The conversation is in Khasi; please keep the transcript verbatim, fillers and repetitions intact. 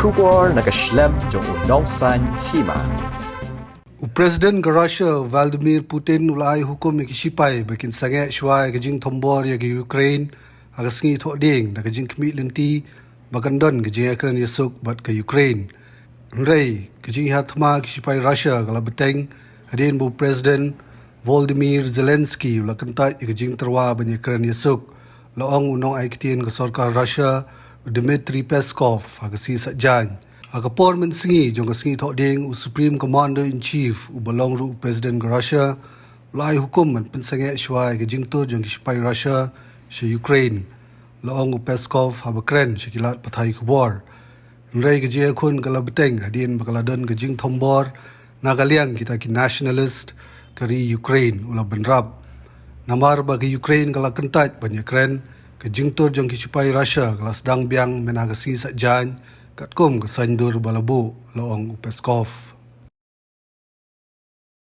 Khubor na ka shlem jong u nongsaiñ hima. U President ka Russia, Vladimir Putin, u la ai hukum ïa ki shipai ba kin sangeh shuwa ïa ka jingthombor ïa ka Ukraine ha ka sngi Thohdieng da ka jingkhmih lynti ba kan don ka jingïakren ïasuk bad ka Ukraine. Hynrei ka jingïathma ki shipai Russia ka la bteng hadien ba u President Volodymyr Zelensky u la kyntait ïa ka jingtyrwa ban ïakren ïasuk, la ong u nongai ktien ka sorkar Russia, u Dmitry Peskov, ha ka sngi Saitjaiñ. Ha ka por mynsngi jong ka sngi Thohdieng, u Supreme Commander in Chief, uba long ruh u President ka Russia, u la ai hukum ban pynsangeh shuwa ïa ka jingtur jong ki shipai Russia sha Ukraine, la ong u Peskov haba kren sha ki lad pathai khubor. Hynrei ka jingïakhun ka la bteng hadien ba ka la don ka jingthombor na ka liang kita ki nationalist ka ri Ukraine, u la bynrap. Namar ba ka Ukraine ka la kyntait ban ïakren, ka jingtur jong ki shipai Russia ka la sdang biang mynha ka sngi Saitjaiñ, katkum ka saiñdur ba la buh, la ong u Peskov.